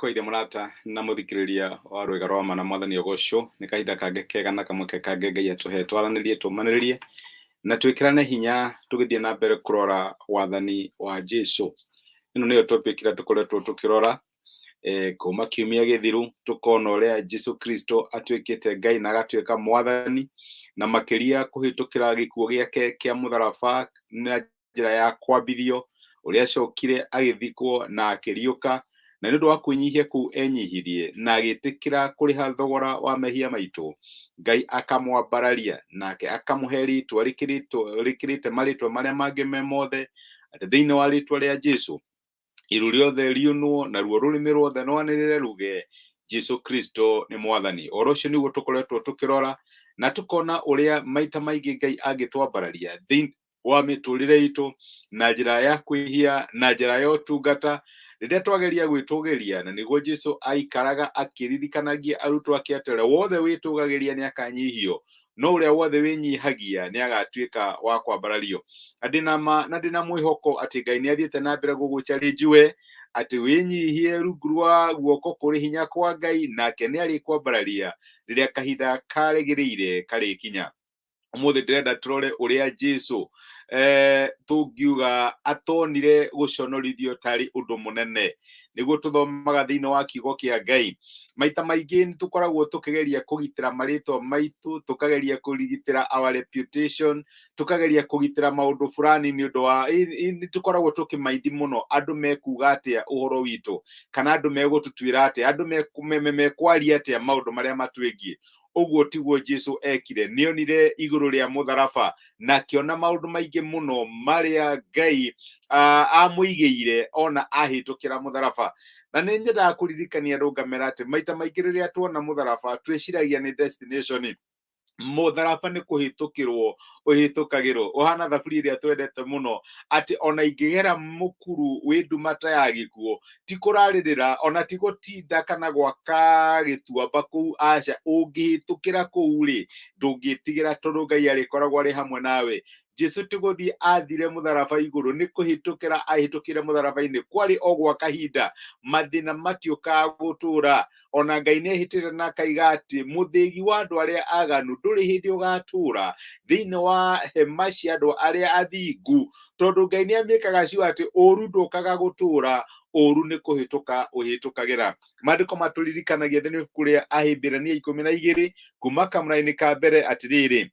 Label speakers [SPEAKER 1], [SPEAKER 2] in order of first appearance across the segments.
[SPEAKER 1] Ndakũgeithia mũrata na mũthikĩrĩria wa rwĩga rwa ma na mwathani ũgocwo nĩ kahinda kangĩ kega na kamweke kangĩ Ngai atũhe twaranĩrie tũmanĩrĩrie na twĩkĩrane hinya tũgĩthiĩ na mbere kũrora wathani wa Jesu. Ĩno nĩyo topic ĩrĩa tũkoretwo tũkĩrora kuma kiumia gĩthiru, tũkona ũrĩa Jesu Kristo atuĩkĩte Ngai na agatuĩka mwathani, na makĩria kũhĩtũkĩra gĩkuũ gĩake kĩa mũtharaba na njĩra ya kwambithio, ũrĩa acokire agĩthikwo na akĩriũka, na nĩ ũndũ wa kwĩnyihia kũu enyihirie na agĩtĩkĩra kũrĩha thogora wa mehia maitũ, Ngai akamwambararia nake akamũhe rĩtwa rĩkĩrĩte marĩtwa marĩa mangĩ me mothe, atĩ thĩinĩ wa rĩtwa rĩa Jesu iru rĩothe riunwo naruo rũrĩmĩ rwothe rwanĩrĩre ruge Jesu Kristo nĩ mwathani. Ũhoro ũcio nĩguo tũkoretwo tũkĩrora na tũkona ũrĩa maita maingĩ Ngai angĩtwambararia thĩinĩ wa mĩtũrĩre itũ na njĩra ya kwĩhia na njĩra ya ũtungata rĩrĩa twageria gwĩtũgĩria, na nĩguo Jesu aikaraga akĩririkanagia arutwo ake atĩ ũrĩa wothe wĩtũgagĩria nĩ akanyihio, no ũrĩa wothe wĩnyihagia nĩ agatuĩka wa kwambarario. Na ndĩna ma na ndĩna mwĩhoko atĩ Ngai nĩ athiĩte na mbere gũgũchallenge we atĩ wĩnyihie rungu rwa guoko kũrĩ hinya kwa Ngai, nake nĩ arĩkwambararia rĩrĩa kahinda karĩgĩrĩire karĩkinya. Ũmũthĩ ndĩrenda tũrore ũrĩa Jesu tũngiuga atonire gũconorithio tarĩ ũndũ mũnene, nĩguo tũthomaga thĩinĩ wa kiugo kĩa Ngai. Maita maingĩ nĩ tũkoragwo tũkĩgeria kũgitĩra marĩtwa maitũ, tũkageria kũgitĩra our reputation, tũkageria kũgitĩra maũndũ fulani nĩ ũndũ wa nĩ tũkoragwo tũkĩmaindi mũno andũ mekuga atĩa ũhoro witũ, kana andũ megũtũtuĩra atĩa, andũ mekwaria atĩa maũndũ marĩa matwĩgiĩ. Ũguo tiguo Jesu ekire. Nĩonire igũrũ rĩa mũtharaba na akĩona maũndũ maingĩ mũno marĩa Ngai amũigĩire ona ahĩtũkĩra mũtharaba. Na nĩ nyendaga kũririkania andũ ngamera atĩ maita maingĩ rĩrĩa tuona mũtharaba twĩciragia nĩ destination. Mũtharaba nĩ kũhĩtũkĩrwo ũhĩtũkagĩrwo, ũhana thaburi ĩrĩa twendete mũno atĩ ona ingĩgera mũkuru wĩ nduma ta ya gĩkuũ, ti kũrarĩrĩra ona ti gũtinda kana gwaka gĩtuamba kũu, aca, ũngĩhĩtũkĩra kũu rĩ, ndũngĩtigĩra tondũ Ngai arĩkoragwo arĩ hamwe nawe. Jesu ti gũthiĩ athire mũtharaba igũrũ, nĩ kũhĩtũkĩra ahĩtũkĩre mũtharaba-inĩ. Kwarĩ o gwa kahinda, mathĩna matiũkaga gũtũra. Ona Ngai nĩ ehĩtĩte na akaiga atĩ mũthĩgi wa andũ arĩa aganu ndũrĩ hĩndĩ ũgatũra thĩinĩ wa hema cia andũ arĩa athingu, tondũ Ngai nĩ amĩkaga cio atĩ ũru ndũkaga gũtũra, ũru nĩ kũhĩtũka ũhĩtũkagĩra. Maandĩko matũririkanagia thĩinĩ wa ibuku rĩa Ahibirania 12 kuma kamũrainĩ ka mbere atĩrĩrĩ,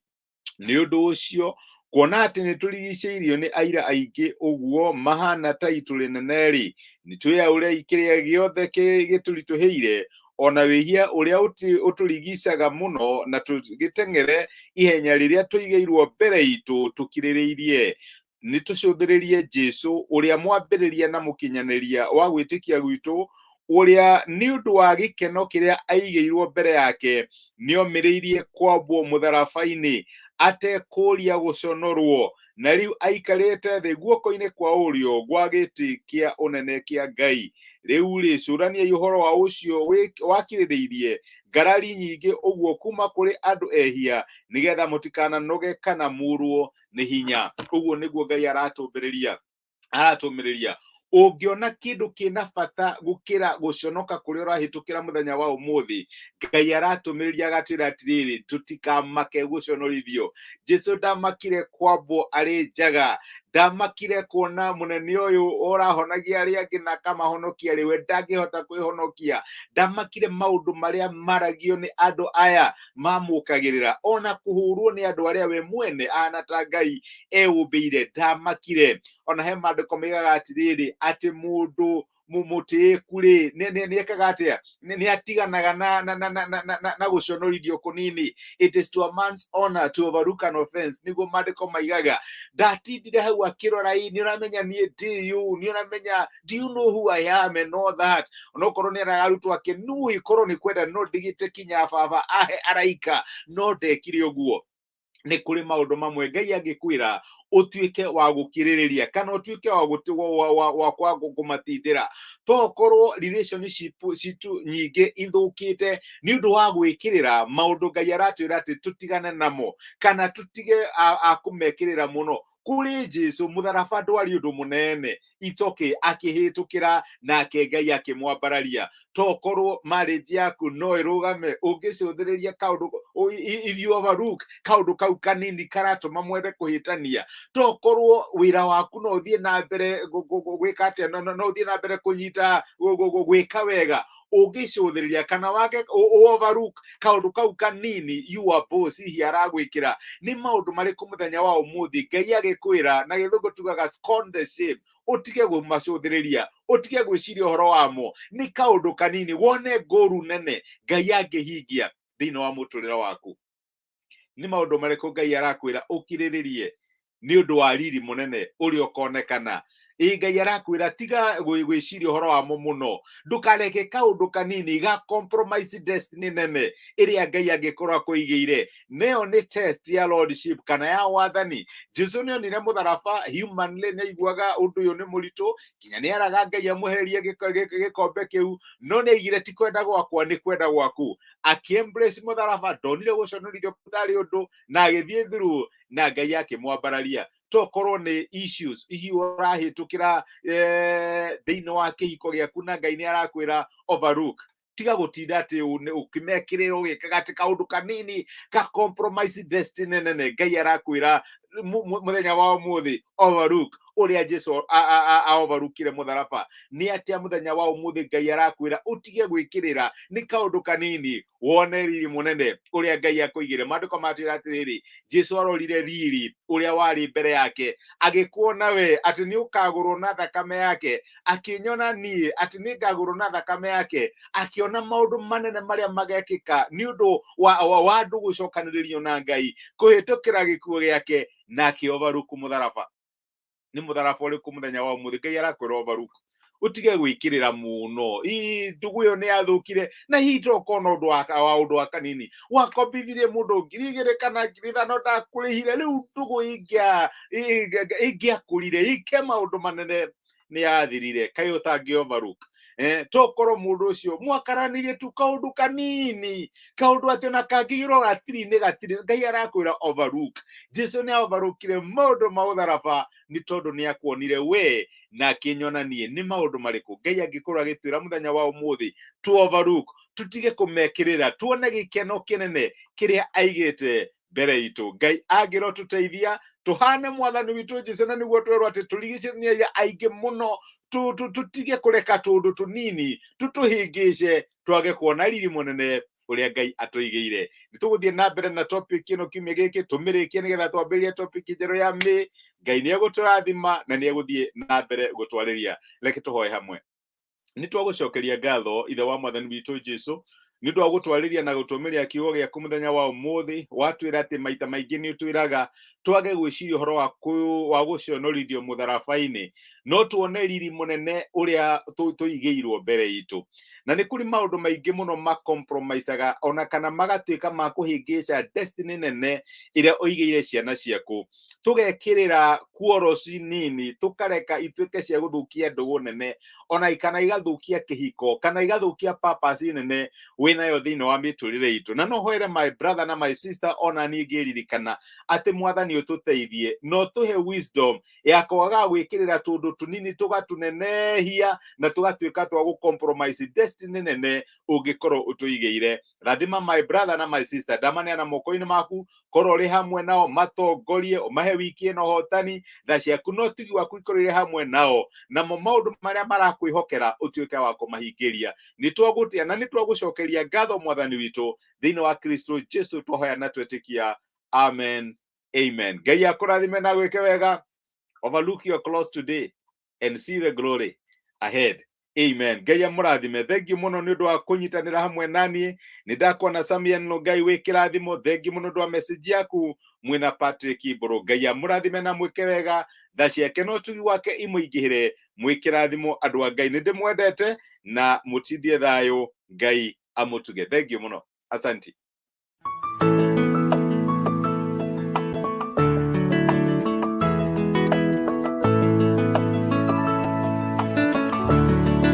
[SPEAKER 1] nĩ ũndũ ũcio kuona atĩ nĩ tũrigicĩirio nĩ aira aingĩ ũguo mahana ta itu rĩnene-rĩ, nĩ twĩyaũrei kĩrĩa gĩothe gĩtũritũhĩire, ona wĩhia ũrĩa ũtũrigicaga mũno, na tũgĩteng'ere ihenya rĩrĩa tũigĩirwo mbere itũ tũkirĩrĩirie. Nĩ tũcũthĩrĩrie Jesu, ũrĩa mwambĩrĩria na mũkinyanĩria wa gwĩtĩkia gwitũ, ũrĩa nĩ ũndũ wa gĩkeno kĩrĩa aigĩirwo mbere yake nĩomĩrĩirie kwambwo mũtharaba-inĩ atekũũria gũconorwo, na rĩu aikarĩte thĩ guoko-inĩ kwa ũrĩo gwa gĩtĩ kĩa ũnene kĩa Ngai. Rĩu-rĩ, cũraniai ũhoro wa ũcio wakirĩrĩirie ngarari nyingĩ ũguo kuma kũrĩ andũ ehia, nĩgetha mũtikananoge kana mũrwo nĩ hinya. Ũguo nĩguo Ngai aratũmbĩrĩria, aratũmĩrĩria. Ũngĩona kĩndũ kĩna bata gũkĩra gũconoka kũrĩa ũrahĩtũkĩra mũthenya wa ũmũthĩ, Ngai aratũmĩrĩria agatwĩra atĩrĩrĩ, tũtikamake gũconorithio. Jesu ndamakire kwambwo arĩ njaga, ndamakire kuona mũnene ũyũ ũrahonagia arĩa angĩ na akamahonokia rĩ, we ndangĩhota kwĩhonokia. Ndamakire maũndũ marĩa maragio nĩ andũ aya mamũkagĩrĩra, ona kũhũrwo nĩ andũ arĩa we mwene ahana ta Ngai eũmbĩire, ndamakire. Ona he maandĩko maigaga atĩrĩrĩ, atĩ mũndũ mũtĩĩku rĩ, nĩ ekaga atĩa? Nĩ atiganaga na gũconorithio kũnini. It is to a man's honor to overlook an offense, nĩguo maandĩko maigaga. Ndatindire hau akĩrora, ĩ nĩ ũramenya niĩ ndĩyũ, nĩ ũramenya, do you know who I am and all that. Onokorwo nĩ araga arutwo ake, no ikorwo nĩ kwenda no ndigite kinya baba ahe araika, no ndekire ũguo. Nĩ kũrĩ maũndũ mamwe Ngai angĩkwĩra ũtuĩke wa gũkirĩrĩria kana ũtuĩke wa wa kwaga kũmatindĩra. Tokorwo relationship citũ nyingĩ ithũkĩte nĩ ũndũ wa gwĩkĩrĩra maũndũ Ngai aratwĩra atĩ tũtigane namo, kana tũtige a kũmekĩrĩra mũno. Kũrĩ Jesu mũtharaba ndwarĩ ũndũ mũnene, itoke akĩhĩtũkĩra nake Ngai akĩmwambararia. Tokorwo marriage yaku no ĩrũgame ũngĩcũthĩrĩria kaũndũ, if you overlook kaũndũ kau kanini karatũma mwende kũhĩtania. Tokorwo wĩra waku no ũthiĩ na mbere gwĩka atĩa, no ũthiĩ na mbere kũnyita gwĩka wega ũngĩcũthĩrĩria kana wage overlook kaũndũ kau kanini your boss hihi aragwĩkĩra. Nĩ maũndũ marĩkũ mũthenya wa ũmũthĩ Ngai agĩkwĩra, na gĩthũngũ tugaga scorn the shame, ũtige kũmacũthĩrĩria, ũtige gwĩciria ũhoro wamo, nĩ kaũndũ kanini wone ngũru nene Ngai angĩhingia thĩinĩ wa mũtũrĩre waku. Nĩ maũndũ marĩkũ Ngai arakwĩra ũkirĩrĩrie nĩ ũndũ wa riri mũnene ũrĩa ũkonekana? Ĩ Ngai arakwĩra tiga gwĩciria ũhoro wamo mũno, ndũkareke kaũndũ kanini ga compromise destiny nene ĩrĩa Ngai angĩkorwo akũigĩire. Neyo nĩ test ya lordship kana ya wathani. Jesu nĩ onire mũtharaba, humanly nĩ aiguaga ũndũ ũyũ nĩ mũritũ, nginya nĩ araga Ngai amwehererie gĩkombe kĩu, no nĩ aigire ti kwenda gwakwa nĩ kwenda gwaku. Akĩ-embrace mũtharaba, ndonire gũconorithio tarĩ ũndũ, na agĩthiĩ through na Ngai akĩmwambararia. Tokorwo nĩ issues hihi ũrahĩtũkĩra thĩinĩ wa kĩhiko gĩaku na Ngai nĩ arakwĩra overlook, tiga gũtinda atĩ ũkĩmekĩrĩra ũgĩkaga atĩ kaũndũ kanini ka compromise destiny nene. Ngai arakwĩra mũthenya wa ũmũthĩ overlook ũrĩa Jesu a overlookire mũtharaba. Nĩ atĩa mũthenya wa ũmũthĩ Ngai arakwĩra ũtige gwĩkĩrĩra nĩ kaũndũ kanini wone riri mũnene ũrĩa Ngai akũigĩre? Maandĩko matwĩra atĩrĩrĩ, Jesu arorire riri ũrĩa warĩ mbere yake, agĩkuona we atĩ nĩ ũkagũrwo na thakame yake, akĩnyona niĩ atĩ nĩ ngagũrwo na thakame yake, akĩona maũndũ manene marĩa magekĩka nĩ ũndũ wa andũ gũcokanĩrĩrio na Ngai kũhĩtũkĩra gĩkuũ gĩake, na akĩ-overlook mũtharaba. Nĩ mũtharaba ũrĩkũ mũthenya wa ũmũthĩ Ngai arakwĩra overlook, ũtige gwĩkĩrĩra mũno? Ii ndũgũ ĩyo nĩ yathũkire na hihi tokorwo na ũndũ wa ũndũ wa kanini wakombithirie mũndũ 2,000 kana 5,000, ndakũrĩhire, rĩu ndũgũ ĩngĩakũrire ĩke maũndũ manene nĩ yathirire. Kaĩ ũtangĩ overlook? Tokorwo mũndũ ũcio mwakaranirie tu kaũndũ kanini, kaũndũ atĩ ona kangĩgĩrwo gatiri-inĩ gatirĩ. Ngai arakwĩra overlook. Jesu nĩ overlookire maũndũ ma ũtharaba nĩ tondũ nĩ akuonire we na akĩnyona niĩ. Nĩ maũndũ marĩkũ Ngai angĩkorwo agĩtwĩra mũthenya wa ũmũthĩ tu overlook, tutige kũmekĩrĩra, tuone gĩkeno kĩnene kĩrĩa aigĩte mbere itũ? Ngai angĩrotũteithia tũhane mwathani witũ Jesu, na nĩguo twerwo atĩ tũrigicĩrie aingĩ mũno, tũtige kũreka tũndũ tũnini tũtũhĩngĩce twage kuona riri mũnene ũrĩa Ngai atũigĩire. Nĩ tũgũthiĩ na mbere na topic ĩno kiumia gĩkĩ, tũmĩrĩkie nĩgetha twambĩrĩrie topic njerũ ya May. Ngai nĩ egũtũrathima na nĩ egũthiĩ na mbere gũtwarĩria. Reke tũhoe hamwe. Nĩ twagũcokeria ngatho, Ithe wa mwathani witũ Jesu, nĩ ũndũ wa gũtwarĩria na gũtũmĩria kiugo gĩaku mũthenya wa ũmũthĩ. Watwĩra atĩ maita maingĩ nĩ ũtwĩraga twage gwĩciria ũhoro wa gũconorithio mũtharaba-inĩ, no tuone riri mũnene ũrĩa tũigĩirwo mbere itũ. Na nĩ kũrĩ maũndũ maingĩ mũno macompromisaga ona kana magatuĩka ma kũhĩngĩca destiny nene ĩrĩa ũigĩire ciana ciaku. Tũgekĩrĩra kuoroci nini, tũkareka ituĩke cia gũthũkia ndũgũ nene ona kana igathũkia kĩhiko kana igathũkia purpose nene wĩnayo thĩinĩ wa mĩtũrĩre itũ. Na no hoere my brother na my sister, ona niĩ ngĩririkana atĩ mwathani ũtũteithie no tũhe wisdom ya kwaga gwĩkĩrĩra tũndũ tũnini tũgatũnenehia na tũgatuĩka twa gũ compromise destiny nene ũngĩkorwo ũtũigĩire. Rathima my brother na my sister, ndamaneana moko-inĩ maku, korwo ũrĩ hamwe nao, matongorie, ũmahe wiki ĩno ũhotani, tha ciaku na ũtugi waku ikorwo irĩ hamwe nao, namo maũndũ marĩa marakwĩhokera ũtuĩke wa kũmahingĩria. Nĩ twagũtĩa na nĩ twagũcokeria ngatho, mwathani witũ, thĩinĩ wa Kristo Jesu twahoya na twetĩkia, amen, amen. Ngai akũrathime na gwĩke wega. Overlook your cross today and see the glory ahead. Amen. Ngai amũrathime. Thank you mũno nĩ ũndũ wa kũnyitanĩra hamwe naniĩ. Nĩ ndakuona Samian Ngai wĩ kĩrathimo. Thank you mũno ũndũ wa message yaku mwĩna Patrick Mbũrũ. Ngai amũrathime na mwĩke wega, tha ciake na ũtugi wake imũingĩhĩre. Mwĩ kĩrathimo, andũ a Ngai. Nĩ ndĩmwendete na mũtindie thayũ. Ngai amũtuge. Thank you mũno, asanti.